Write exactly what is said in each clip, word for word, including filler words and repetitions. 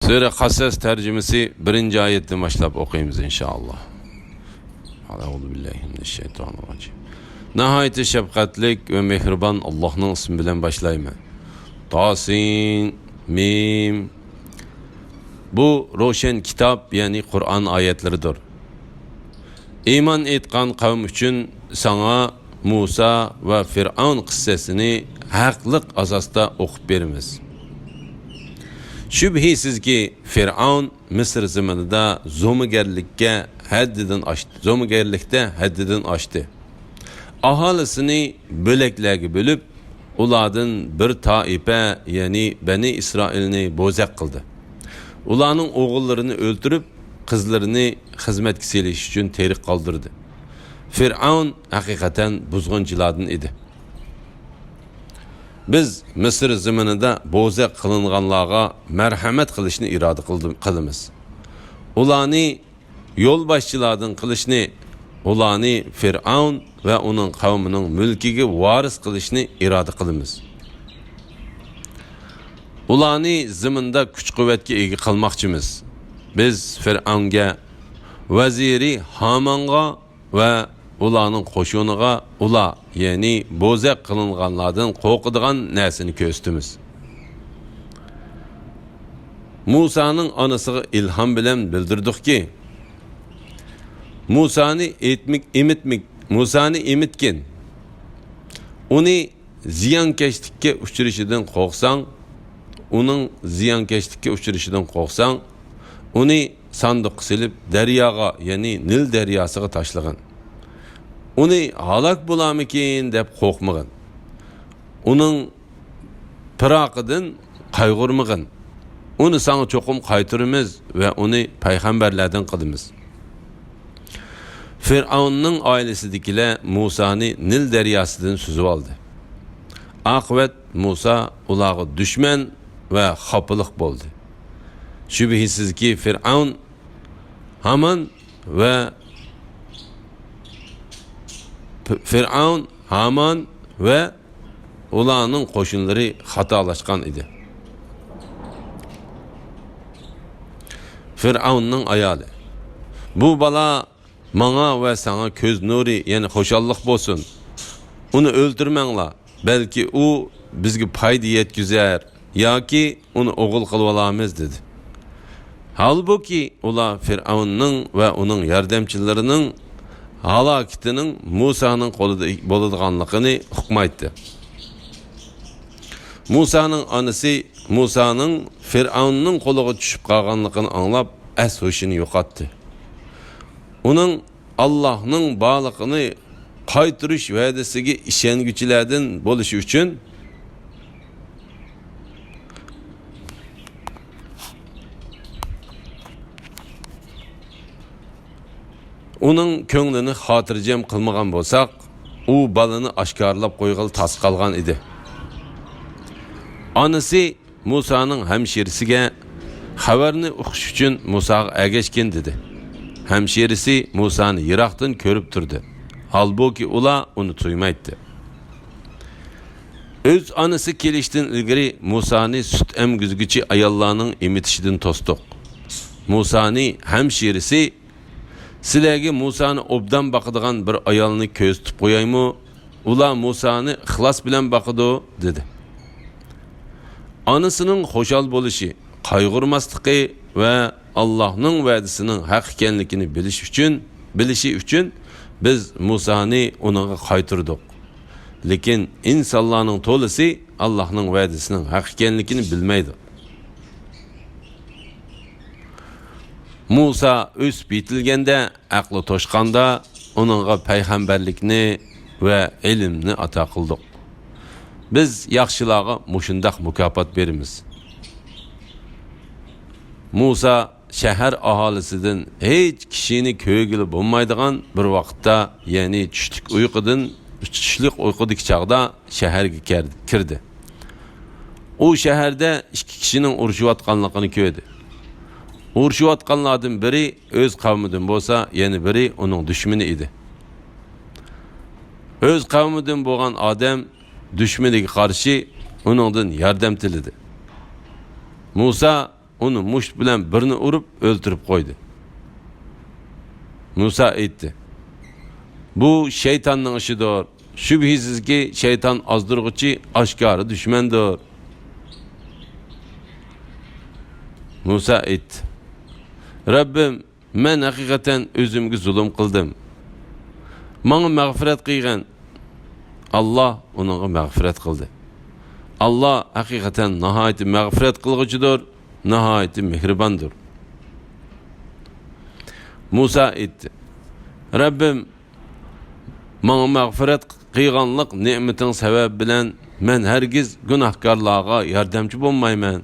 سۈرە قەسەس تەرجىمىسى بىرىنچى ئايەتتىن باشلاپ ئوقۇيمىز، ئىنشائاللا. ئەئۇزۇ بىللاھى مىنەششەيتانىررەجىم. ناھايىتى شەپقەتلىك ۋە مېھرىبان ئاللاھنىڭ ئىسمى بىلەن باشلايمەن. تاسىن مىم. بۇ روشەن كىتاب، يەنى قۇرئان ئايەتلىرىدۇر. ئىمان ئېيتقان قەۋم ئۈچۈن ساڭا مۇسا ۋە فىرئەۋن قىسسەسىنى ھەقلىق ئاساستا ئوقۇپ بېرىمىز. شۈبھىسىزكى، فىرئەۋن مىسىر زېمىنىدا زومىگەرلىككە ھەددىدىن ئاشتى، زومىگەرلىكتە ھەددىدىن ئاشتى. ئاھالىسىنى بۆلەكلەرگە بۆلۈپ، ئۇلاردىن بىر تائىپە، يەنى بەنى ئىسرائىلنى بوزەك قىلدى. ئۇلارنىڭ ئوغۇللىرىنى ئۆلتۈرۈپ، قىزلىرىنى خىزمەتكە سېلىش ئۈچۈن تېرىق قالدۇردى. فىرئەۋن ھەقىقەتەن بۇزغۇنچىلاردىن ئىدى. بىز مىسىر زېمىنىدا بوزەك قىلىنغانلارغا مەرھەمەت قىلىشنى ئىرادە قىلدىم، قىلىمىز. ئۇلارنى يولباشچىلاردىن قىلىشنى، ئۇلارنى فىرئەۋن ۋە ئۇنىڭ قەۋمىنىڭ مۈلكىگە ۋارىس قىلىشنى ئىرادە قىلىمىز. ئۇلارنى زېمىندا كۈچ-قۇۋۋەتكە ئىگە قىلماقچىمىز. بىز فىرئەۋنگە، ۋەزىرى ھامانغا ۋە ئۇلارنىڭ قوشۇنىغا ئۇلار، يەنى بوزەك قىلىنغانلاردىن قورقىدىغان نەرسىنى كۆرسىتىمىز. مۇسانىڭ ئانىسىغا ئىلھام بىلەن بىلدۈردۇقكى، مۇسانى ئېيتمىك-، ئېمىتمىك-، مۇسانى ئېمىتكىن. ئۇنى زىيانكەشلىككە ئۇچرىشىدىن قورقساڭ، ئۇنىڭ زىيانكەشلىككە ئۇچرىشىدىن قورقساڭ، ئۇنى ساندۇققا سېلىپ، دەرياغا، يەنى نىل دەرياسىغا تاشلىغىن. ئۇنى ھالاك بولارمىكىن دەپ قورقمىغىن. ئۇنىڭ پىراقىدىن قايغۇرمىغىن. ئۇنى ساڭا چوقۇم قايتۇرىمىز ۋە ئۇنى پەيغەمبەرلەردىن قىلىمىز. فىرئەۋننىڭ ئائىلىسىدىكىلەر مۇسانى نىل دەرياسىدىن سۈزۈۋالدى. ئاقىۋەت مۇسا ئۇلارغا دۈشمەن ۋە خاپىلىق بولدى. شۈبھىسىزكى، فىرئەۋن، ھامان ۋە پ-، فىرئەۋن، ھامان ۋە ئۇلارنىڭ قوشۇنلىرى خاتالاشقان ئىدى. فىرئەۋننىڭ ئايالى، بۇ بالا ماڭا ۋە ساڭا كۆز نۇرى، يەنى خۇشاللىق بولسۇن. ئۇنى ئۆلتۈرمەڭلار، بەلكى ئۇ بىزگە پايدا يەتكۈزەر ياكى ئۇنى ئوغۇل قىلىۋالارمىز، دېدى. ھالبۇكى، ئۇلار فىرئەۋننىڭ ۋە ئۇنىڭ ياردەمچىلىرىنىڭ ھالاكىتىنىڭ مۇسانىڭ قولىدا بولىدىغانلىقىنى ئۇقمايتتى. مۇسانىڭ ئانىسى مۇسانىڭ فىرئەۋننىڭ قولىغا چۈشۈپ قالغانلىقىنى ئاڭلاپ، ئەس-ھوشىنى يوقاتتى. ئۇنىڭ ئاللاھنىڭ بارلىقىنى قايتۇرۇش ۋەدىسىگە ئىشەنگۈچىلەردىن بولۇشى ئۈچۈن، ئۇنىڭ كۆڭلىنى خاتىرجەم قىلمىغان بولساق، ئۇ بالىنى ئاشكارىلاپ قويغىلى تاس قالغان ئىدى. ئانىسى مۇسانىڭ ھەمشىرىسىگە خەۋەرنى ئۇقۇش ئۈچۈن مۇساغا ئەگەشكىن، دېدى. ھەمشىرىسى مۇسانى يىراقتىن كۆرۈپ تۇردى، ھالبۇكى، ئۇلار ئۇنى تۇيمايتتى. ئۆز ئانىسى كېلىشتىن ئىلگىرى مۇسانى سۈت ئەمگۈزگۈچى ئاياللارنىڭ ئېمىتىشىدىن توستۇق. مۇسانى ھەمشىرىسى، سىلەرگە مۇسانى ئوبدان باقىدىغان بىر ئايالنى كۆرسىتىپ قويايمۇ؟ ئۇلار مۇسانى ئىخلاس بىلەن باقىدۇ، دېدى. ئانىسىنىڭ خۇشال بولۇشى، قايغۇرماسلىقى ۋە ئاللاھنىڭ ۋەدىسىنىڭ ھەق ئىكەنلىكىنى بىلىش ئۈچۈن، بىلىشى ئۈچۈن بىز مۇسانى ئۇنىڭغا قايتۇردۇق. لېكىن ئىنسانلارنىڭ تولىسى ئاللاھنىڭ ۋەدىسىنىڭ ھەق ئىكەنلىكىنى بىلمەيدۇ. مۇسا ئۆسۈپ يېتىلگەندە، ئەقلى توشقاندا، ئۇنىڭغا پەيغەمبەرلىكنى ۋە ئىلىمنى ئاتا قىلدۇق. بىز ياخشىلارغا مۇشۇنداق مۇكاپات بېرىمىز. مۇسا شەھەر ئاھالىسىدىن ھېچ كىشىنى كۆرگىلى بولمايدىغان بىر ۋاقىتتا، يەنى چۈشلۈك ئۇيقۇدىن، چۈشلۈك ئۇيقۇدىكى چاغدا شەھەرگە كەر-، كىردى. ئۇ شەھەردە ئىككى كىشىنىڭ ئۇرۇشۇۋاتقانلىقىنى كۆردى. ئۇرۇشۇۋاتقانلاردىن بىرى ئۆز قەۋمىدىن بولسا، يەنە بىرى ئۇنىڭ دۈشمىنى ئىدى. ئۆز قەۋمىدىن بولغان ئادەم دۈشمىنىگە قارشى ئۇنىڭدىن ياردەم تىلىدى. مۇسا ئۇنى مۇشت بىلەن بىرنى ئۇرۇپ ئۆلتۈرۈپ قويدى. مۇسا ئېيتتى: «بۇ شەيتاننىڭ ئىشىدۇر. شۈبھىسىزكى، شەيتان ئازدۇرغۇچى ئاشكارا دۈشمەندۇر.» مۇسا ئېيتتى: «رەببىم، مەن ھەقىقەتەن ئۆزۈمگە زۇلۇم قىلدىم. ماڭا مەغپىرەت قىلغىن.» ئاللا ئۇنىڭغا مەغپىرەت قىلدى. ئاللا ھەقىقەتەن ناھايىتى مەغپىرەت قىلغۇچىدۇر، ناھايىتى مېھرىباندۇر. مۇسا ئېيتتى: «رەببىم، ماڭا مەغپىرەت قىلغانلىق نېمىتىڭ سەۋەبى بىلەن مەن ھەرگىز گۇناھكارلارغا ياردەمچى بولمايمەن.»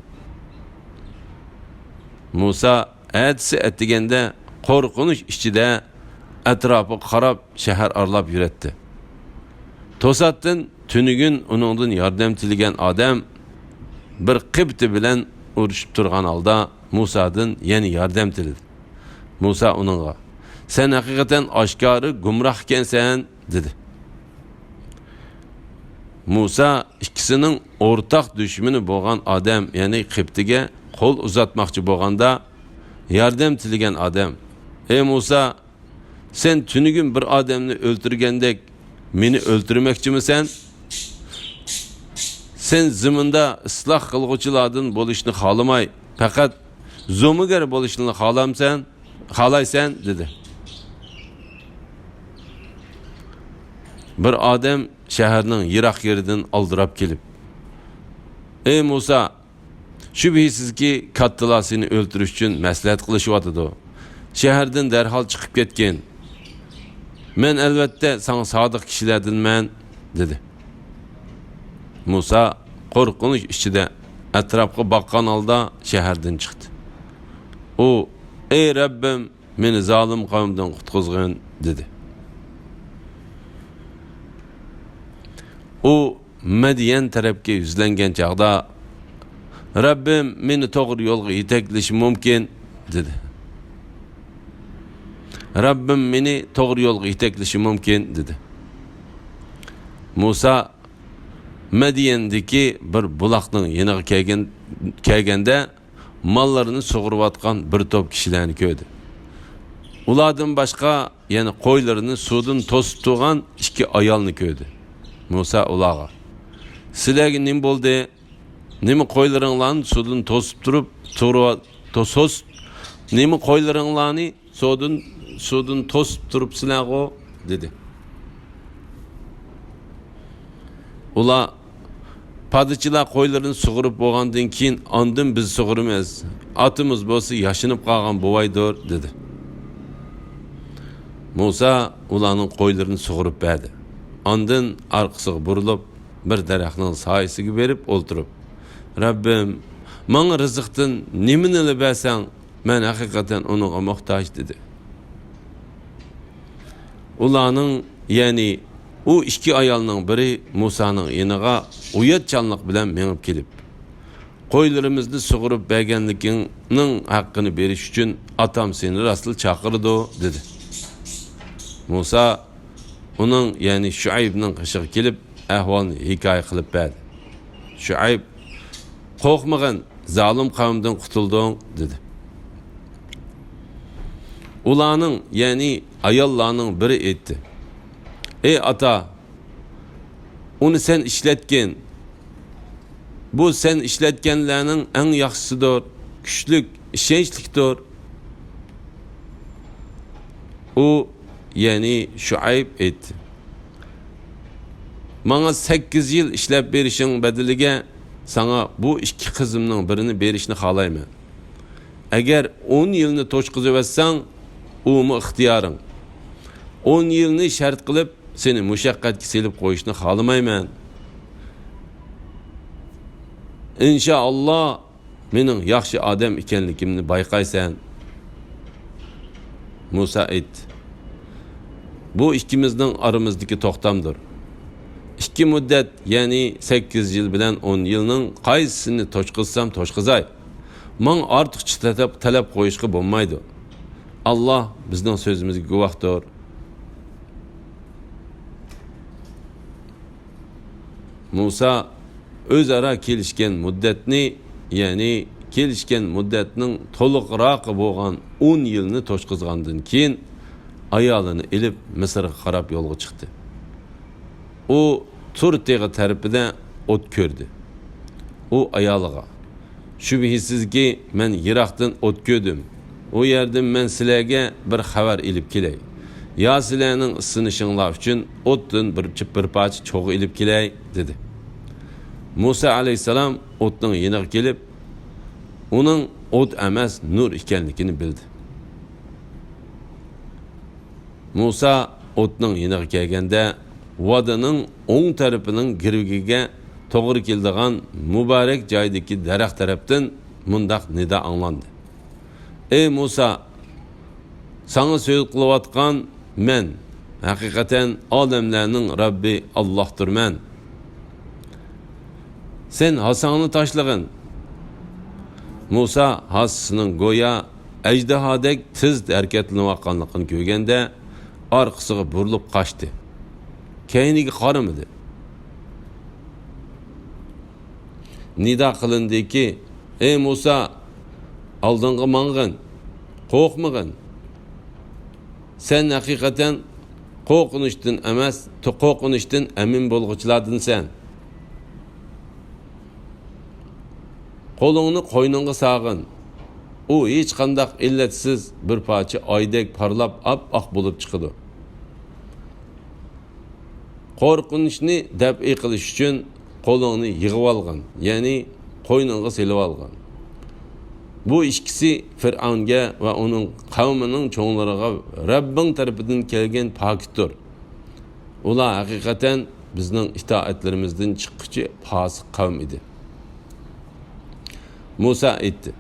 مۇسا ئەتىسى ئەتىگەندە قورقۇنچ ئىچىدە ئەتراپىغا قاراپ شەھەر ئارىلاپ يۈرەتتى. توساتتىن تۈنۈگۈن ئۇنىڭدىن ياردەم تىلىگەن ئادەم بىر قىبتى بىلەن ئۇرۇشۇپ تۇرغان ھالدا مۇسادىن يەنە ياردەم تىلىدى. مۇسا ئۇنىڭغا: «سەن ھەقىقەتەن ئاشكارا گۇمراھ ئىكەنسەن» دېدى. مۇسا ئىككىسىنىڭ ئورتاق دۈشمىنى بولغان ئادەم، يەنى قىبتىگە قول ئۇزاتماقچى بولغاندا، ياردەم تىلىگەن ئادەم: «ئەي مۇسا، سەن تۈنۈگۈن بىر ئادەمنى ئۆلتۈرگەندەك مېنى ئۆلتۈرمەكچىمىسەن؟ سەن زېمىندا ئىسلاھ قىلغۇچىلاردىن بولۇشنى خالىماي، پەقەت زومىگەر بولۇشنىلا خالامسەن، خالايسەن؟» دېدى. بىر ئادەم شەھەرنىڭ يىراق يېرىدىن ئالدىراپ كېلىپ: «ئەي مۇسا، شۈبھىسىزكى، كاتتىلار سېنى ئۆلتۈرۈش ئۈچۈن مەسلىھەت قىلىشىۋاتىدۇ. شەھەردىن دەرھال چىقىپ كەتكىن. مەن ئەلۋەتتە ساڭا سادىق كىشىلەردىنمەن» دېدى. مۇسا قورقۇنچ ئىچىدە ئەتراپقا باققان ھالدا شەھەردىن چىقتى. ئۇ: «ئەي رەببىم، مېنى زالىم قەۋمدىن قۇتقۇزغىن» دېدى. ئۇ مەديەن تەرەپكە يۈزلەنگەن چاغدا: «رەببىم مېنى توغرا يولغا يېتەكلىشى مۇمكىن» دېدى. «رەببىم مېنى توغرا يولغا يېتەكلىشى مۇمكىن» دېدى. مۇسا مەديەندىكى بىر بۇلاقنىڭ يېنىغا كەلگەن، كەلگەندە، ماللىرىنى سۇغۇرۇۋاتقان بىر توپ كىشىلەرنى كۆردى. ئۇلاردىن باشقا يەنە قويلىرىنى سۇدىن توسۇپ تۇرغان ئىككى ئايالنى كۆردى. مۇسا ئۇلارغا: «سىلەرگە نېمە بولدى؟ نېمە قويلىرىڭلارنى سۇدىن توسۇپ تۇرۇپ، تۇرۇۋا-، توسۇس-، نېمە قويلىرىڭلارنى سۇدىن، سۇدىن توسۇپ تۇرۇپسىلەرغۇ؟» دېدى. ئۇلار: «پادىچىلار قويلىرىنى سۇغۇرۇپ بولغاندىن كېيىن، ئاندىن بىز سۇغۇرىمىز. ئاتىمىز بولسا ياشىنىپ قالغان بوۋايدۇر» دېدى. مۇسا ئۇلارنىڭ قويلىرىنى سۇغۇرۇپ بەردى. ئاندىن ئارقىسىغا بۇرۇلۇپ، بىر دەرەخنىڭ سايىسىگە بېرىپ ئولتۇرۇپ: «رەببىم، ماڭا رىزىقتىن نېمىنىلا بەرسەڭ، مەن ھەقىقەتەن ئۇنىڭغا موھتاج» دېدى. ئۇلارنىڭ، يەنى ئۇ ئىككى ئايالنىڭ بىرى مۇسانىڭ يېنىغا ئۇياتچانلىق بىلەن مېڭىپ كېلىپ: «قويلىرىمىزنى سۇغۇرۇپ بەرگەنلىكىڭنىڭ ھەققىنى بېرىش ئۈچۈن ئاتام سېنى راستلا چاقىرىدۇ» دېدى. مۇسا ئۇنىڭ، يەنى شۇئەيبنىڭ قېشىغا كېلىپ، ئەھۋالنى ھېكايە قىلىپ بەردى. شۇئەيب: «قورقمىغىن، زالىم قەۋمدىن قۇتۇلدۇڭ» دېدى. ئۇلارنىڭ، يەنى ئاياللارنىڭ بىرى ئېيتتى: «ئەي ئاتا، ئۇنى سەن ئىشلەتكىن. بۇ سەن ئىشلەتكەنلەرنىڭ ئەڭ ياخشىسىدۇر، كۈچلۈك، ئىشەنچلىكتۇر.» ئۇ، يەنى شۇئەيب ئېيتتى: «ماڭا سەككىز يىل ئىشلەپ بېرىشىڭ بەدىلىگە ساڭا بۇ ئىككى قىزىمنىڭ بىرىنى بېرىشنى خالايمەن. ئەگەر ئون يىلنى توشقۇزۇۋەتسەڭ، ئۇمۇ ئىختىيارىڭ. ئون يىلنى شەرت قىلىپ، سېنى مۇشەققەتكە سېلىپ قويۇشنى خالىمايمەن. ئىنشائاللا، مېنىڭ ياخشى ئادەم ئىكەنلىكىمنى بايقايسەن.» مۇسا ئېيتتى: «بۇ ئىككىمىزنىڭ ئارىمىزدىكى توختامدۇر. ئىككى مۇددەت، يەنى سەككىز يىل بىلەن ئون يىلنىڭ قايسىسىنى توشقۇزسام توشقۇزاي، ماڭا ئارتۇقچە تەلەپ، تەلەپ قويۇشقا بولمايدۇ. ئاللا بىزنىڭ سۆزىمىزگە گۇۋاھتۇر.» مۇسا ئۆزئارا كېلىشكەن مۇددەتنى، يەنى كېلىشكەن مۇددەتنىڭ تولۇقراقى بولغان ئون يىلنى توشقۇزغاندىن كېيىن، ئايالىنى ئېلىپ، مىسىرغا قاراپ يولغا چىقتى. ئۇ تۇر تېغى تەرىپىدە ئوت كۆردى. ئۇ ئايالىغا، شۈبھىسىزكى، مەن يىراقتىن ئوت كۆردۈم. ئۇ يەردىن مەن سىلەرگە بىر خەۋەر ئېلىپ كېلەي. يا سىلەرنىڭ ئىسسىنىشىڭلار ئۈچۈن ئوتتىن بىر، بىر پارچە چوغ ئېلىپ كېلەي، دېدى. مۇسا ئەلەيھىسسالام ئوتنىڭ يېنىغا كېلىپ، ئۇنىڭ ئوت ئەمەس، نۇر ئىكەنلىكىنى بىلدى. مۇسا ئوتنىڭ يېنىغا كەلگەندە، ۋادىنىڭ ئوڭ تەرىپىنىڭ گىرۋىكىگە توغرا كېلىدىغان مۇبارەك جايدىكى دەرەخ تەرەپتىن مۇنداق نىدا ئاڭلاندى: «ئەي مۇسا، ساڭا سۆز قىلىۋاتقان مەن، ھەقىقەتەن ئالەملەرنىڭ رەببى ئاللاھتۇرمەن. سەن ھاساڭنى تاشلىغىن.» مۇسا ھاسىسىنىڭ گويا ئەجدىھادەك تېز ھەرىكەتلىنىۋاتقانلىقىنى كۆرگەندە، ئارقىسىغا بۇرۇلۇپ قاچتى. كەينىگە قارىمىدى. نىدا قىلىندىكى، «ئەي مۇسا، ئالدىڭغا ماڭغىن، قورقمىغىن. سەن ھەقىقەتەن قورقۇنچتىن ئەمەس، قورقۇنچتىن ئەمىن بولغۇچىلاردىنسەن. قولۇڭنى قوينۇڭغا سالغىن. ئۇ ھېچقانداق ئىللەتسىز بىر پارچە ئايدەك پارلاپ، ئاپئاق بولۇپ چىقىدۇ. قورقۇنچنى دەپئى قىلىش ئۈچۈن قولۇڭنى يىغىۋالغىن، يەنى قوينۇڭغا سېلىۋالغىن.» بۇ ئىككىسى فىرئەۋنگە ۋە ئۇنىڭ قەۋمىنىڭ چوڭلىرىغا رەببىڭ تەرىپىدىن كەلگەن پاكىتتۇر. ئۇلار ھەقىقەتەن بىزنىڭ ئىتائەتلىرىمىزدىن چىققۇچى پاسىق قەۋم ئىدى. مۇسا ئېيتتى: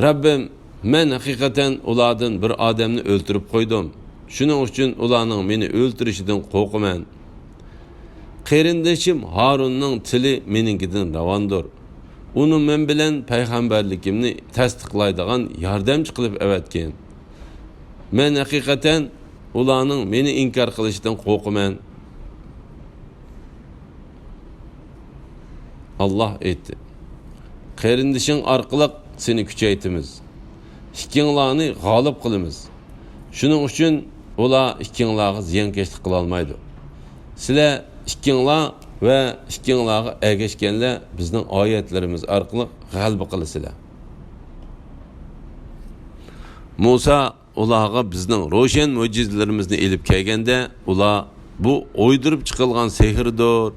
«رەببىم، مەن ھەقىقەتەن ئۇلاردىن بىر ئادەمنى ئۆلتۈرۈپ قويدۇم. شۇنىڭ ئۈچۈن ئۇلارنىڭ مېنى ئۆلتۈرۈشىدىن قورقىمەن. قېرىندىشىم ھارۇننىڭ تىلى مېنىڭكىدىن راۋاندۇر. ئۇنى مەن بىلەن پەيغەمبەرلىكىمنى تەستىقلايدىغان ياردەمچى قىلىپ ئەۋەتكىن. مەن ھەقىقەتەن ئۇلارنىڭ مېنى ئىنكار قىلىشىدىن قورقىمەن.» ئاللاھ ئېيتتى: «قېرىندىشىڭ ئارقىلىق سېنى كۈچەيتىمىز. ئىككىڭلارنى غالىب قىلىمىز. شۇنىڭ ئۈچۈن ئۇلار ئىككىڭلارغا زىيانكەشلىك قىلالمايدۇ. سىلەر ئىككىڭلار ۋە ئىككىڭلارغا ئەگەشكەنلەر بىزنىڭ ئايەتلىرىمىز ئارقىلىق غەلىبە قىلىسىلەر.» مۇسا ئۇلارغا بىزنىڭ روشەن مۆجىزىلىرىمىزنى ئېلىپ كەلگەندە، ئۇلار: «بۇ ئويدۇرۇپ چىقىلغان سېھىردۇر.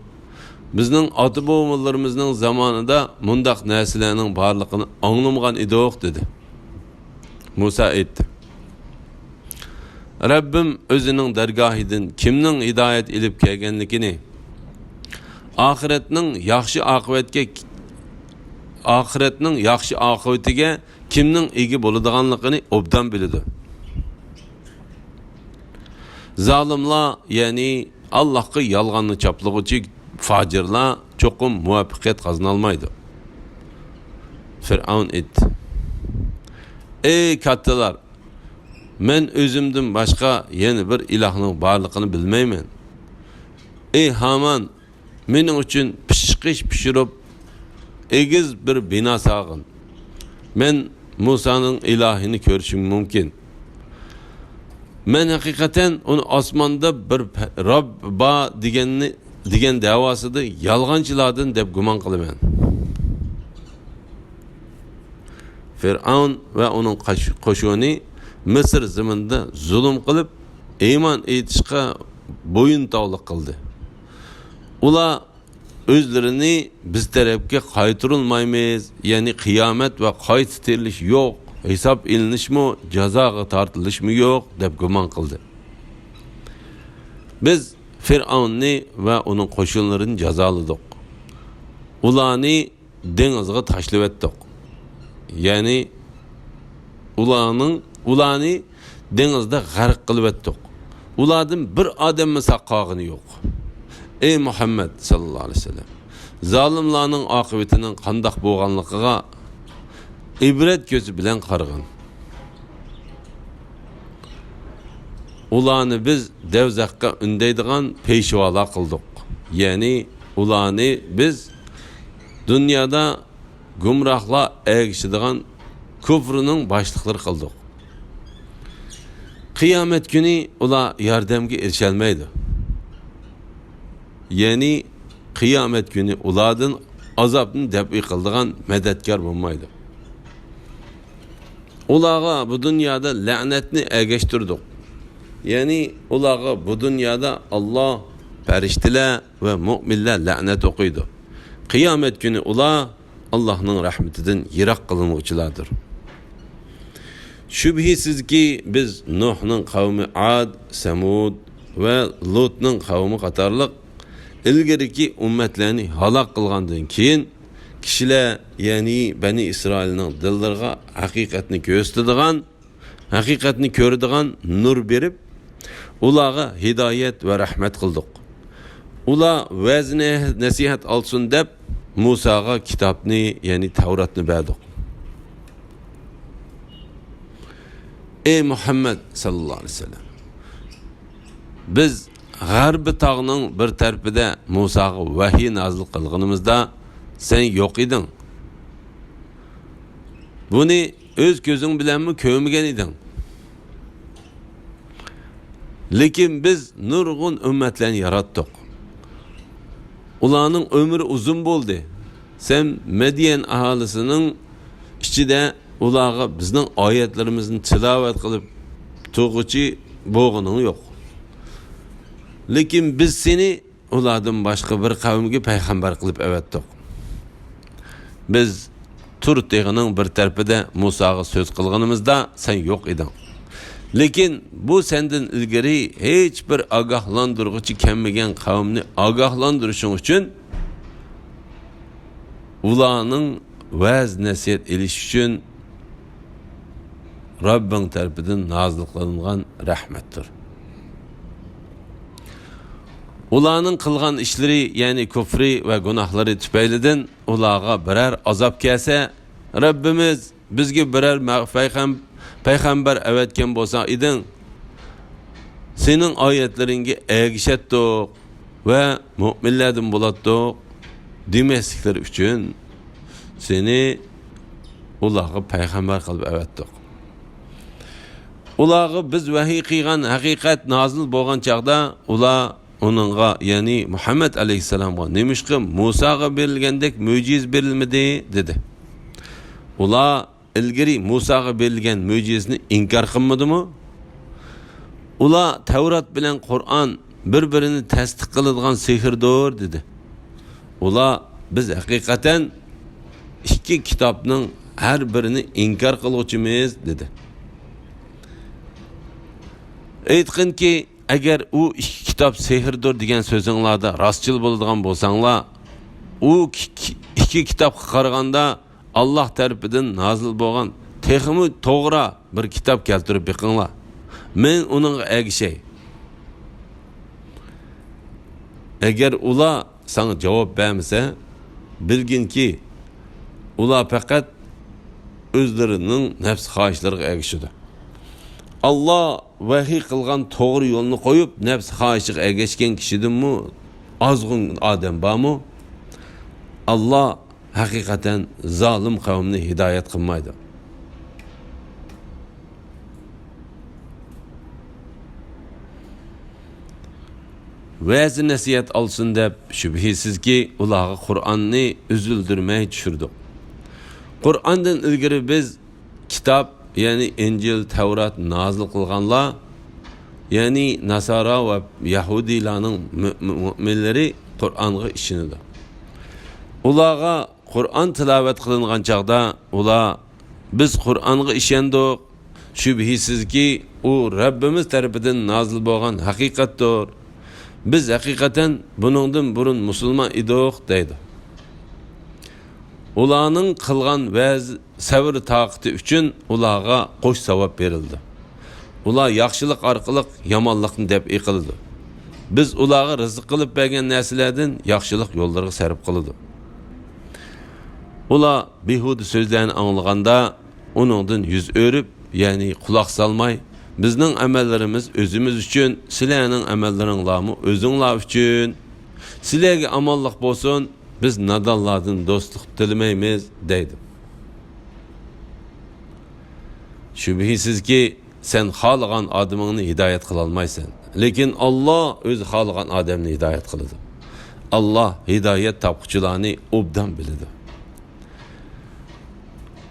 بىزنىڭ ئاتا-بوۋىلىرىمىزنىڭ زامانىدا مۇنداق نەرسىلەرنىڭ بارلىقىنى ئاڭلىمىغان ئىدۇق» دېدى. مۇسا ئېيتتى: «رەببىم ئۆزىنىڭ دەرگاھىدىن كىمنىڭ ھىدايەت ئېلىپ كەلگەنلىكىنى، ئاخىرەتنىڭ ياخشى ئاقىۋەتكە، ئاخىرەتنىڭ ياخشى ئاقىۋىتىگە كىمنىڭ ئىگە بولىدىغانلىقىنى ئوبدان بىلىدۇ. زالىملار، يەنى ئاللاھقا يالغاننى چاپلىغۇچى پاجىرلار چوقۇم مۇۋەپپەقىيەت قازىنالمايدۇ.» فىرئەۋن ئېيتتى: «ئەي كاتتىلار، مەن ئۆزۈمدىن باشقا يەنە بىر ئىلاھنىڭ بارلىقىنى بىلمەيمەن. ئەي ھامان، مېنىڭ ئۈچۈن پىشقىش پىشۇرۇپ، ئېگىز بىر بىنا سالغىن. مەن مۇسانىڭ ئىلاھىنى كۆرۈشۈم مۇمكىن. مەن ھەقىقەتەن ئۇنى ئاسماندا بىر پە-، رەب بار دېگەننى، دېگەن دەۋاسىدا يالغانچىلاردىن دەپ گۇمان قىلىمەن.» فىرئەۋن ۋە ئۇنىڭ قاش-، قوشۇنى مىسىر زېمىنىدا زۇلۇم قىلىپ، ئىمان ئېيتىشقا بويۇنتاۋلىق قىلدى. ئۇلار ئۆزلىرىنى «بىز تەرەپكە قايتۇرۇلمايمىز، يەنى قىيامەت ۋە قايتا تىرىلىش يوق، ھېساب ئېلىنىشمۇ، جازاغا تارتىلىشمۇ يوق» دەپ گۇمان قىلدى. بىز فىرئەۋننى ۋە ئۇنىڭ قوشۇنلىرىنى جازالىدۇق. ئۇلارنى دېڭىزغا تاشلىۋەتتۇق. يەنى ئۇلارنىڭ، ئۇلارنى دېڭىزدا غەرق قىلىۋەتتۇق. ئۇلاردىن بىر ئادەممۇ ساق قالغىنى يوق. ئەي مۇھەممەد ساللاللاھۇ ئەلەيھى ۋەسەللەم، زالىملارنىڭ ئاقىۋىتىنىڭ قانداق بولغانلىقىغا ئىبرەت كۆزى بىلەن قارىغىن. ئۇلارنى بىز دەۋزەخكە ئۈندەيدىغان پېشۋالار قىلدۇق. يەنى ئۇلارنى بىز دۇنيادا گۇمراھلار ئەگىشىدىغان كۇفرنىڭ باشلىقلىرى قىلدۇق. قىيامەت كۈنى ئۇلار ياردەمگە ئېرىشەلمەيدۇ. يەنى قىيامەت كۈنى ئۇلاردىن ئازابنى دەپئى قىلىدىغان مەدەتكار بولمايدۇ. ئۇلارغا بۇ دۇنيادا لەنەتنى ئەگەشتۈردۇق. يەنى ئۇلارغا بۇ دۇنيادا ئاللا، پەرىشتىلەر ۋە مۆمىنلەر لەنەت ئوقۇيدۇ. قىيامەت كۈنى ئۇلار ئاللانىڭ رەھمىتىدىن يىراق قىلىنغۇچىلاردۇر. شۈبھىسىزكى، بىز نۇھنىڭ قەۋمى ئاد، سەمۇد ۋە لۇتنىڭ قەۋمى قاتارلىق ئىلگىرىكى ئۈممەتلەرنى ھالاك قىلغاندىن كېيىن، كىشىلەر، يەنى بەنى ئىسرائىلنىڭ دىللىرىغا ھەقىقەتنى كۆرسىتىدىغان، ھەقىقەتنى كۆرىدىغان نۇر بېرىپ، ئۇلارغا ھىدايەت ۋە رەھمەت قىلدۇق. ئۇلار ۋەز نەسىھەت ئالسۇن دەپ، مۇساغا كىتابنى، يەنى تەۋراتنى بەردۇق. ئەي مۇھەممەد ساللاللاھۇ ئەلەيھى ۋەسەللەم، بىز غەربىي تاغنىڭ بىر تەرىپىدە مۇساغا ۋەھىي نازىل قىلغىنىمىزدا، سەن يوق ئىدىڭ. بۇنى ئۆز كۆزۈڭ بىلەنمۇ كۆرمىگەن ئىدىڭ. لېكىن بىز نۇرغۇن ئۈممەتلەرنى ياراتتۇق. ئۇلارنىڭ ئۆمرى ئۇزۇن بولدى. سەن مەديەن ئاھالىسىنىڭ ئىچىدە ئۇلارغا بىزنىڭ ئايەتلىرىمىزنى تىلاۋەت قىلىپ تۇرغۇچى بولغىنىڭ يوق. لېكىن بىز سېنى ئۇلاردىن باشقا بىر قەۋمگە پەيغەمبەر قىلىپ ئەۋەتتۇق. بىز تۇر تېغىنىڭ بىر تەرىپىدە مۇساغا سۆز قىلغىنىمىزدا، سەن يوق ئىدىڭ. لېكىن بۇ سەندىن ئىلگىرى ھېچ بىر ئاگاھلاندۇرغۇچى كەلمىگەن قەۋمنى ئاگاھلاندۇرۇشۇڭ ئۈچۈن، ئۇلارنىڭ ۋەز نەسىھەت ئېلىش ئۈچۈن رەببىڭ تەرىپىدىن نازىل قىلىنغان رەھمەتتۇر. ئۇلارنىڭ قىلغان ئىشلىرى، يەنى كۇفرى ۋە گۇناھلىرى تۈپەيلىدىن ئۇلارغا بىرەر ئازاب كەلسە، رەببىمىز، بىزگە بىرەر مە-، پەيغەم-، پەيغەمبەر ئەۋەتكەن بولساڭ ئىدىڭ، سېنىڭ ئايەتلىرىڭگە ئەگىشەتتۇق ۋە مۆمىنلەردىن بولاتتۇق دېمەسلىكلىرى ئۈچۈن، سېنى ئۇلارغا پەيغەمبەر قىلىپ ئەۋەتتۇق. ئۇلارغا بىز ۋەھىي قىلغان ھەقىقەت نازىل بولغان چاغدا، ئۇلار ئۇنىڭغا، يەنى مۇھەممەد ئەلەيھىسسالامغا، نېمىشقا مۇساغا بېرىلگەندەك مۆجىزە بېرىلمىدى؟ دېدى. ئۇلار ئىلگىرى مۇساغا بېرىلگەن مۆجىزىنى ئىنكار قىلمىدىمۇ؟ ئۇلار تەۋرات بىلەن قۇرئان بىر-بىرىنى تەستىق قىلىدىغان سېھىردۇر، دېدى. ئۇلار، بىز ھەقىقەتەن ئىككى كىتابنىڭ ھەر بىرىنى ئىنكار قىلغۇچىمىز، دېدى. ئېيتقىنكى، ئەگەر ئۇ ئىككى كىتاب سېھىردۇر دېگەن سۆزۈڭلاردا راستچىل بولىدىغان بولساڭلار، ئۇ كى-، كى-، ئىككى كىتابقا قارىغاندا ئاللا تەرىپىدىن نازىل بولغان تېخىمۇ توغرا بىر كىتاب كەلتۈرۈپ بېقىڭلار. مەن ئۇنىڭغا ئەگىشەي. ئەگەر ئۇلار ساڭا جاۋاب بەرمىسە، بىلگىنكى، ئۇلار پەقەت ئۆزلىرىنىڭ نەپس خاھىشلىرىغا ئەگىشىدۇ. ئاللا ۋەھىي قىلغان توغرا يولنى قويۇپ، نەپس خاھىشىغا ئەگەشكەن كىشىدىنمۇ ئازغۇن ئادەم بارمۇ؟ ئاللا ھەقىقەتەن زالىم قەۋمنى ھىدايەت قىلمايدۇ. ۋەز-نەسىھەت ئالسۇن دەپ، شۈبھىسىزكى، ئۇلارغا قۇرئاننى ئۈزۈلدۈرمەي چۈشۈردۇق. قۇرئاندىن ئىلگىرى بىز كىتاب، يەنى ئىنجىل، تەۋرات نازىل قىلغانلار، يەنى ناسارا ۋە يەھۇدىيلارنىڭ مۆ-، مۆ-، مۆمىنلىرى قۇرئانغا ئىشىنىدۇ. ئۇلارغا قۇرئان تىلاۋەت قىلىنغان چاغدا ئۇلار، بىز قۇرئانغا ئىشەندۇق، شۈبھىسىزكى، ئۇ رەببىمىز تەرىپىدىن نازىل بولغان ھەقىقەتتۇر. بىز ھەقىقەتەن بۇنىڭدىن بۇرۇن مۇسۇلمان ئىدۇق، دەيدۇ. ئۇلارنىڭ قىلغان ۋەز، سەۋر تاقىتى ئۈچۈن ئۇلارغا قوش ساۋاب بېرىلىدۇ. ئۇلار ياخشىلىق ئارقىلىق يامانلىقنى دەپئى قىلىدۇ. بىز ئۇلارغا رىزىق قىلىپ بەرگەن نەرسىلەردىن ياخشىلىق يوللىرىغا سەرپ قىلىدۇ. ئۇلار بىھۇدە سۆزلەرنى ئاڭلىغاندا، ئۇنىڭدىن يۈز ئۆرۈپ، يەنى قۇلاق سالماي، بىزنىڭ ئەمەللىرىمىز ئۆزىمىز ئۈچۈن، سىلەرنىڭ ئەمەللىرىڭلارمۇ ئۆزۈڭلار ئۈچۈن. سىلەرگە ئامانلىق بولسۇن، بىز نادانلاردىن دوستلۇق تىلىمەيمىز» دەيدۇ. شۈبھىسىزكى، سەن خالىغان ئادىمىڭنى ھىدايەت قىلالمايسەن. لېكىن ئاللا ئۆزى خالىغان ئادەمنى ھىدايەت قىلىدۇ. ئاللا ھىدايەت تاپقۇچىلارنى ئوبدان بىلىدۇ.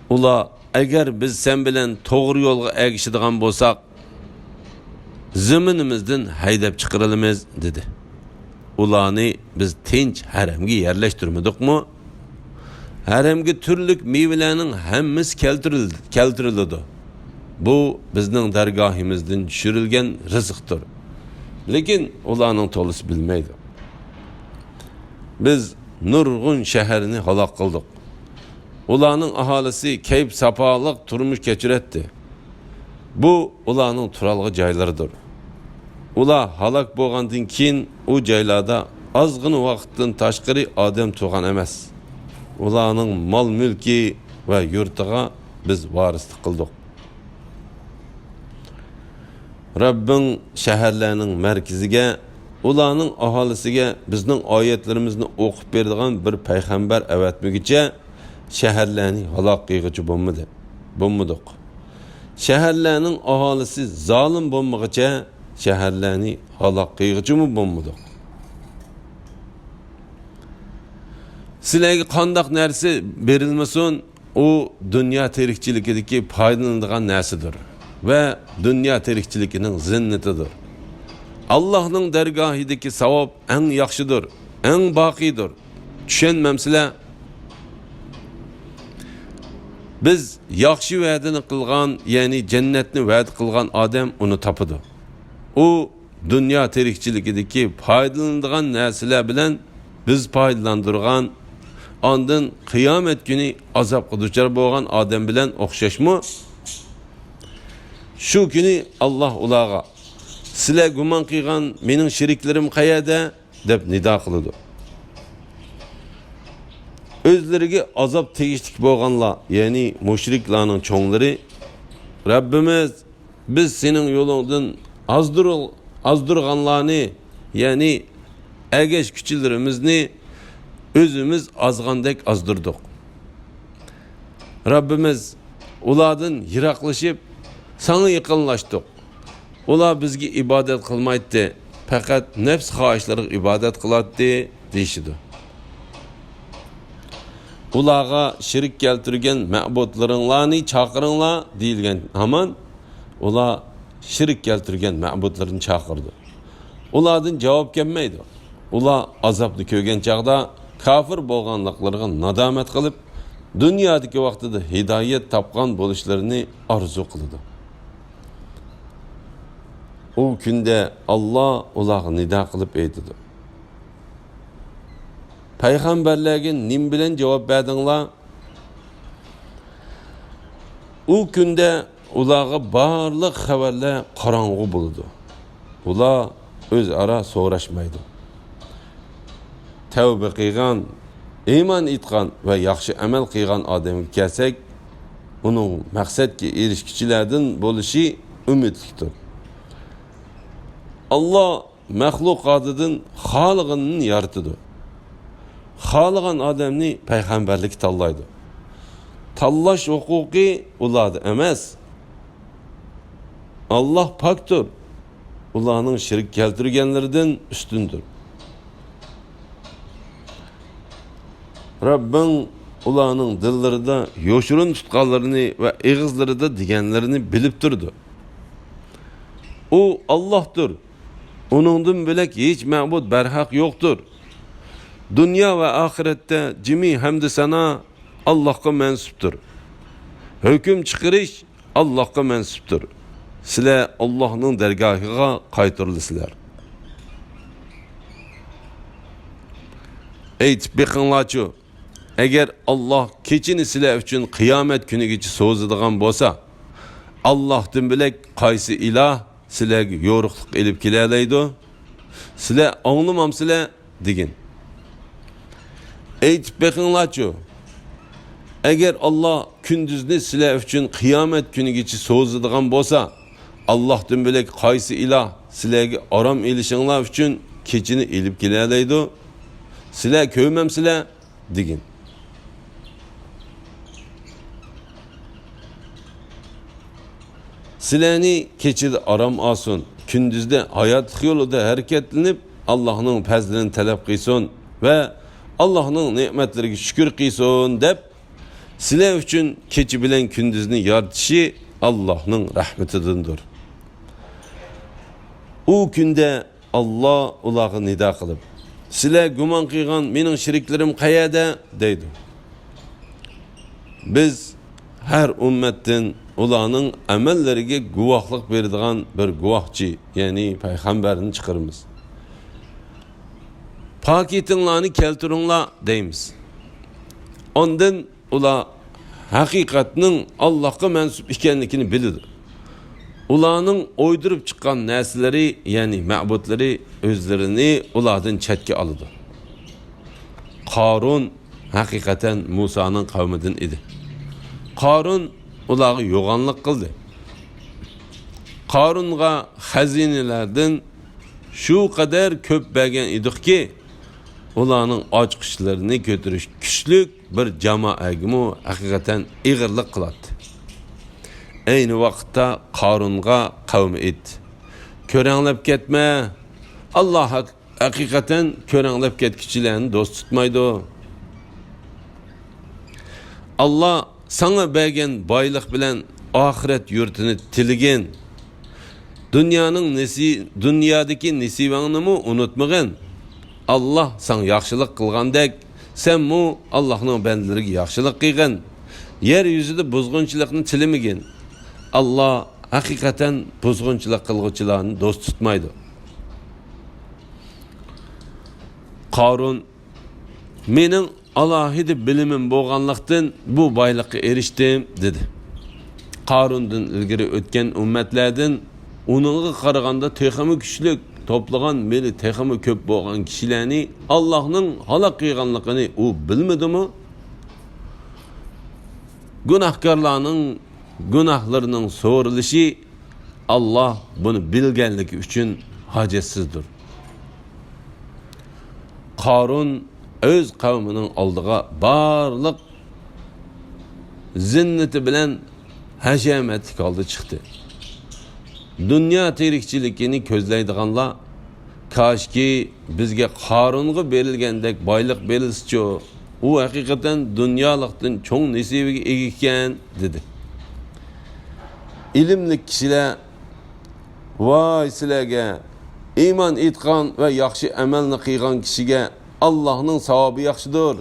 ئۇلار: «ئەگەر بىز سەن بىلەن توغرا يولغا ئەگىشىدىغان بولساق، زېمىنىمىزدىن ھەيدەپ چىقىرىلىمىز» دېدى. ئۇلارنى بىز تىنچ ھەرەمگە يەرلەشتۈرمىدۇقمۇ؟ ھەرەمگە تۈرلۈك مېۋىلەرنىڭ ھەممىسى كەلتۈرۈل-، كەلتۈرۈلىدۇ. بۇ بىزنىڭ دەرگاھىمىزدىن چۈشۈرۈلگەن رىزىقتۇر. لېكىن ئۇلارنىڭ تولىسى بىلمەيدۇ. بىز نۇرغۇن شەھەرنى ھالاك قىلدۇق. ئۇلارنىڭ ئاھالىسى كەيپ-ساپالىق تۇرمۇش كەچۈرەتتى. بۇ ئۇلارنىڭ تۇرالغۇ جايلىرىدۇر. ئۇلار ھالاك بولغاندىن كېيىن ئۇ جايلاردا ئازغىنە ۋاقىتتىن تاشقىرى ئادەم تۇرغان ئەمەس. ئۇلارنىڭ مال-مۈلكى ۋە يۇرتىغا بىز ۋارىسلىق قىلدۇق. رەببىڭ شەھەرلەرنىڭ مەركىزىگە، ئۇلارنىڭ ئاھالىسىگە بىزنىڭ ئايەتلىرىمىزنى ئوقۇپ بېرىدىغان بىر پەيغەمبەر ئەۋەتمىگۈچە، شەھەرلەرنى ھالاك قىلغۇچى بولمىدى، بولمىدۇق. شەھەرلەرنىڭ ئاھالىسى زالىم بولمىغۇچە، شەھەرلەرنى ھالاك قىلغۇچىمۇ بولمىدۇق. سىلەرگە قانداق نەرسە بېرىلمىسۇن، ئۇ دۇنيا تىرىكچىلىكىدىكى پايدىلىنىدىغان نەرسىدۇر ۋە دۇنيا تىرىكچىلىكىنىڭ زىننىتىدۇر. ئاللاھنىڭ دەرگاھىدىكى ساۋاب ئەڭ ياخشىدۇر، ئەڭ باقىيدۇر. چۈشەنمەمسىلەر؟ بىز ياخشى ۋەدىنى قىلغان، يەنى جەننەتنى ۋەدە قىلغان ئادەم ئۇنى تاپىدۇ. ئۇ دۇنيا تىرىكچىلىكىدىكى پايدىلىنىدىغان نەرسىلەر بىلەن بىز پايدىلاندۇرغان، ئاندىن قىيامەت كۈنى ئازابقا دۇچار بولغان ئادەم بىلەن ئوخشاشمۇ؟ شۇ كۈنى ئاللاھ ئۇلارغا: «سىلەر گۇمان قىلغان مېنىڭ شېرىكلىرىم قەيەردە؟» دەپ نىدا قىلىدۇ. ئۆزلىرىگە ئازاب تېگىشلىك بولغانلار، يەنى مۇشرىكلارنىڭ چوڭلىرى: «رەببىمىز، بىز سېنىڭ يولۇڭدىن ئازدۇر-، ئازدۇرغانلارنى، يەنى ئەگەشكۈچىلىرىمىزنى ئۆزىمىز ئازغاندەك ئازدۇردۇق. رەببىمىز، ئۇلاردىن يىراقلىشىپ، ساڭا يېقىنلاشتۇق. ئۇلار بىزگە ئىبادەت قىلمايتتى، پەقەت نەپس خاھىشلىرىغا ئىبادەت قىلاتتى» دېيىشىدۇ. «ئۇلارغا شېرىك كەلتۈرگەن مەبۇدلىرىڭلارنى چاقىرىڭلار» دېيىلگەن ھامان، ئۇلار شېرىك كەلتۈرگەن مەبۇدلىرىنى چاقىرىدۇ. ئۇلاردىن جاۋاب كەلمەيدۇ. ئۇلار ئازابنى كۆرگەن چاغدا كاپىر بولغانلىقلىرىغا نادامەت قىلىپ، دۇنيادىكى ۋاقتىدا ھىدايەت تاپقان بولۇشلىرىنى ئارزۇ قىلىدۇ. ئۇ كۈندە ئاللاھ ئۇلارغا نىدا قىلىپ ئېيتىدۇ: «پەيغەمبەرلەرگە نېمە بىلەن جاۋاب بەردىڭلار؟» ئۇ كۈندە ئۇلارغا بارلىق خەۋەرلەر قاراڭغۇ بولىدۇ. ئۇلار ئۆزئارا سوراشمايدۇ. تەۋبە قىلغان، ئىمان ئېيتقان ۋە ياخشى ئەمەل قىلغان ئادەمگە كەلسەك، ئۇنىڭ مەقسەتكە ئېرىشكۈچىلەردىن بولۇشى ئۈمىدلىكتۇر. ئاللاھ مەخلۇقاتىدىن خالىغىنىنى يارىتىدۇ. خالىغان ئادەمنى پەيغەمبەرلىككە تاللايدۇ. تاللاش ھوقۇقى ئۇلاردا ئەمەس. ئاللاھ پاكتۇر، ئۇلارنىڭ شېرىك كەلتۈرگەنلىرىدىن ئۈستۈندۇر. رەببىڭ ئۇلارنىڭ دىللىرىدا يوشۇرۇن تۇتقانلىرىنى ۋە ئېغىزلىرىدا دېگەنلىرىنى بىلىپ تۇرىدۇ. ئۇ ئاللاھتۇر. ئۇنىڭدىن بۆلەك ھېچ مەبۇد بەرھەق يوقتۇر. دۇنيا ۋە ئاخىرەتتە جىمى ھەمدۇ سانا ئاللاھقا مەنسۇپتۇر. ھۆكۈم چىقىرىش ئاللاھقا مەنسۇپتۇر. سىلەر ئاللاھنىڭ دەرگاھىغا قايتۇرۇلىسىلەر. ئېيتىپ بېقىڭلارچۇ، ئەگەر ئاللاھ كېچىنى سىلەر ئۈچۈن قىيامەت كۈنىگىچە سوزىدىغان بولسا، ئاللاھتىن بۆلەك قايسى ئىلاھ سىلەرگە يورۇقلۇق ئېلىپ كېلەلەيدۇ؟ سىلەر ئاڭلىمامسىلەر؟ دېگىن. ئېيتىپ بېقىڭلارچۇ، ئەگەر ئاللاھ كۈندۈزنى سىلەر ئۈچۈن قىيامەت كۈنىگىچە سوزىدىغان بولسا، ئاللاھتىن بۆلەك قايسى ئىلاھ سىلەرگە ئارام ئېلىشىڭلار ئۈچۈن كېچىنى ئېلىپ كېلەلەيدۇ؟ سىلەر كۆرمەمسىلەر؟ دېگىن. سىلەرنى كېچىدە ئارام ئالسۇن، كۈندۈزدە ھاياتلىق يولىدا ھەرىكەتلىنىپ، ئاللاھنىڭ پەزلىنى تەلەپ قىلسۇن ۋە ئاللاھنىڭ نېمەتلىرىگە شۈكۈر قىلسۇن دەپ، سىلەر ئۈچۈن كېچە بىلەن كۈندۈزنى يارىتىشى ئاللاھنىڭ رەھمىتىدىندۇر. ئۇ كۈندە ئاللا ئۇلارغا نىدا قىلىپ، «سىلەر گۇمان قىلغان مېنىڭ شېرىكلىرىم قەيەردە؟» دەيدۇ. بىز ھەر ئۈممەتتىن ئۇلارنىڭ ئەمەللىرىگە گۇۋاھلىق بېرىدىغان بىر گۇۋاھچى، يەنى پەيغەمبەرنى چىقىرىمىز. «پاكىتىڭلارنى كەلتۈرۈڭلار» دەيمىز. ئاندىن ئۇلار ھەقىقەتنىڭ ئاللاھقا مەنسۇپ ئىكەنلىكىنى بىلىدۇ. ئۇلارنىڭ ئويدۇرۇپ چىققان نەرسىلىرى، يەنى مەبۇدلىرى ئۆزلىرىنى ئۇلاردىن چەتكە ئالىدۇ. قارۇن ھەقىقەتەن مۇسانىڭ قەۋمىدىن ئىدى. قارۇن ئۇلارغا يوغانلىق قىلدى. قارۇنغا خەزىنىلەردىن شۇ قەدەر كۆپ بەرگەن ئىدۇقكى، ئۇلارنىڭ ئاچقۇچلىرىنى كۆتۈرۈش كۈچلۈك بىر جامائەگىمۇ ھەقىقەتەن ئېغىرلىق قىلاتتى. ئەينى ۋاقىتتا قارۇنغا قەۋمى ئېيتتى: «كۆرەڭلەپ كەتمە! ئاللا ھەق-، ھەقىقەتەن كۆرەڭلەپ كەتكۈچىلەرنى دوست تۇتمايدۇ. ئاللا ساڭا بەرگەن بايلىق بىلەن ئاخىرەت يۇرتىنى تىلىگىن. دۇنيانىڭ نېسى-، دۇنيادىكى نېسىۋەڭنىمۇ ئۇنتۇمىغىن. ئاللا ساڭا ياخشىلىق قىلغاندەك، سەنمۇ ئاللانىڭ بەندىلىرىگە ياخشىلىق قىلغىن. يەر يۈزىدە بۇزغۇنچىلىقنى تىلىمىگىن. ئاللا ھەقىقەتەن بۇزغۇنچىلىق قىلغۇچىلارنى دوست تۇتمايدۇ.» قارۇن «مېنىڭ ئالاھىدە بىلىمىم بولغانلىقتىن، بۇ بايلىققا ئېرىشتىم» دېدى. قارۇندىن ئىلگىرى ئۆتكەن ئۈممەتلەردىن ئۇنىڭغا قارىغاندا تېخىمۇ كۈچلۈك، توپلىغان مېلى تېخىمۇ كۆپ بولغان كىشىلەرنى ئاللاھنىڭ ھالاك قىلغانلىقىنى ئۇ بىلمىدىمۇ؟ گۇناھكارلارنىڭ گۇناھلىرىنىڭ سورىلىشى، ئاللا بۇنى بىلگەنلىكى ئۈچۈن ھاجەتسىزدۇر. قارۇن ئۆز قەۋمىنىڭ ئالدىغا بارلىق زىننىتى بىلەن ھەشەمەتلىك ھالدا چىقتى. دۇنيا تىرىكچىلىكىنى كۆزلەيدىغانلار، «كاشكى بىزگە قارۇنغا بېرىلگەندەك بايلىق بېرىلسىچۇ، ئۇ ھەقىقەتەن دۇنيالىقتىن چوڭ نېسىۋىگە ئىگە ئىكەن» دېدى. ئىلىملىك كىشىلەر، «ۋاي سىلەرگە! ئىمان ئېيتقان ۋە ياخشى ئەمەلنى قىلغان كىشىگە ئاللاھنىڭ ساۋابى ياخشىدۇر.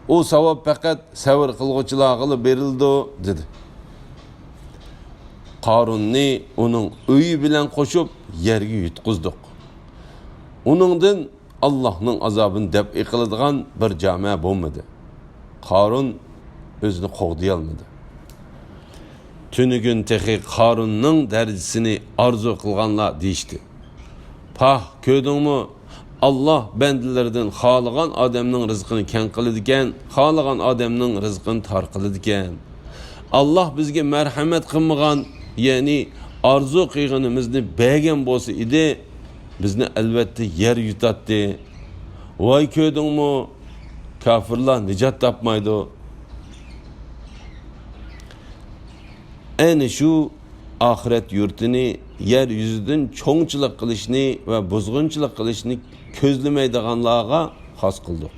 ئۇ ساۋاب پەقەت سەۋر قىلغۇچىلارغىلا بېرىلىدۇ» دېدى. قارۇننى ئۇنىڭ ئۆيى بىلەن قوشۇپ يەرگە يۇتقۇزدۇق. ئۇنىڭدىن ئاللاھنىڭ ئازابىنى دەپئى قىلىدىغان بىر جامە بولمىدى. قارۇن ئۆزىنى قوغدىيالمىدى. تۈنۈگۈن تېخى قارۇننىڭ دەرىجىسىنى ئارزۇ قىلغانلار دېيىشتى: «پاھ، كۆردۈڭمۇ؟ ئاللا بەندىلىرىدىن خالىغان ئادەمنىڭ رىزقىنى كەڭ قىلىدىكەن، خالىغان ئادەمنىڭ رىزقىنى تار قىلىدىكەن. ئاللا بىزگە مەرھەمەت قىلمىغان، يەنى ئارزۇ قىلغىنىمىزنى بەرگەن بولسا ئىدى، بىزنى ئەلۋەتتە يەر يۇتاتتى. ۋاي كۆردۈڭمۇ؟ كاپىرلار نىجات تاپمايدۇ.» ئەنە شۇ ئاخىرەت يۇرتىنى يەر يۈزىدىن چوڭچىلىق قىلىشنى ۋە بۇزغۇنچىلىق قىلىشنى كۆزلىمەيدىغانلارغا خاس قىلدۇق.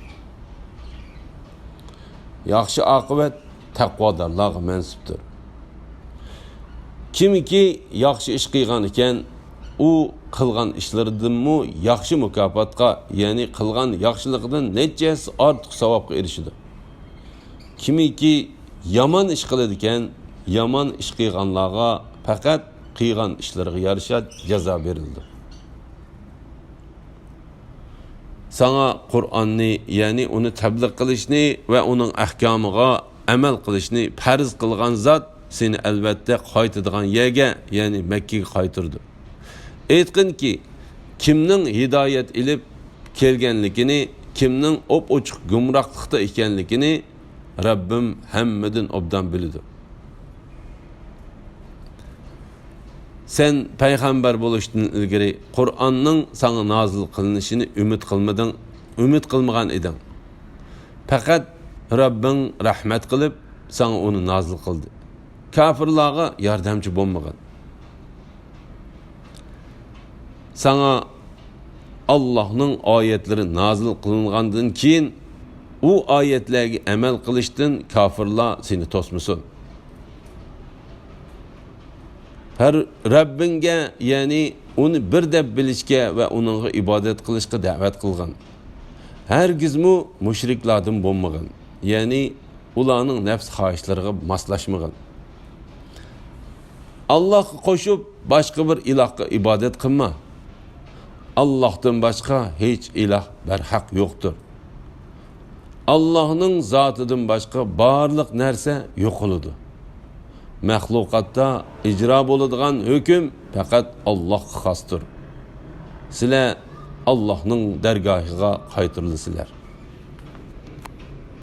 ياخشى ئاقىۋەت تەقۋادارلارغا مەنسۇپتۇر. كىمكى ياخشى ئىش قىلغان ئىكەن، ئۇ قىلغان ئىشلىرىدىنمۇ ياخشى مۇكاپاتقا، يەنى قىلغان ياخشىلىقىدىن نەچچە ھەسسە ئارتۇق ساۋابقا ئېرىشىدۇ. كىمكى يامان ئىش قىلىدىكەن، يامان ئىش قىلغانلارغا پەقەت قىلغان ئىشلىرىغا يارىشا جازا بېرىلىدۇ. ساڭا قۇرئاننى، يەنى ئۇنى تەبلىغ قىلىشنى ۋە ئۇنىڭ ئەھكامىغا ئەمەل قىلىشنى پەرز قىلغان زات سېنى ئەلۋەتتە قايتىدىغان يەرگە، يەنى مەككىگە قايتۇرىدۇ. ئېيتقىنكى، كىمنىڭ ھىدايەت ئېلىپ كەلگەنلىكىنى، كىمنىڭ ئوپئوچۇق گۇمراھلىقتا ئىكەنلىكىنى رەببىم ھەممىدىن ئوبدان بىلىدۇ. سەن پەيغەمبەر بولۇشتىن ئىلگىرى قۇرئاننىڭ ساڭا نازىل قىلىنىشىنى ئۈمىد قىلمىدىڭ، ئۈمىد قىلمىغان ئىدىڭ. پەقەت رەببىڭ رەھمەت قىلىپ، ساڭا ئۇنى نازىل قىلدى. كاپىرلارغا ياردەمچى بولمىغىن. ساڭا ئاللاھنىڭ ئايەتلىرى نازىل قىلىنغاندىن كېيىن، ئۇ ئايەتلەرگە ئەمەل قىلىشتىن كاپىرلار سېنى توسمىسۇن. ھەر رەببىڭگە، يەنى ئۇنى بىر دەپ بىلىشكە ۋە ئۇنىڭغا ئىبادەت قىلىشقا دەۋەت قىلغىن. ھەرگىزمۇ مۇشرىكلاردىن بولمىغىن، يەنى ئۇلارنىڭ نەپس خاھىشلىرىغا ماسلاشمىغىن. ئاللاھقا قوشۇپ باشقا بىر ئىلاھقا ئىبادەت قىلما. ئاللاھتىن باشقا ھېچ ئىلاھ بەرھەق يوقتۇر. ئاللاھنىڭ زاتىدىن باشقا بارلىق نەرسە يوقىلىدۇ. مەخلۇقاتتا ئىجرا بولىدىغان ھۆكۈم پەقەت ئاللاھقا خاستۇر. سىلەر ئاللاھنىڭ دەرگاھىغا قايتۇرۇلىسىلەر.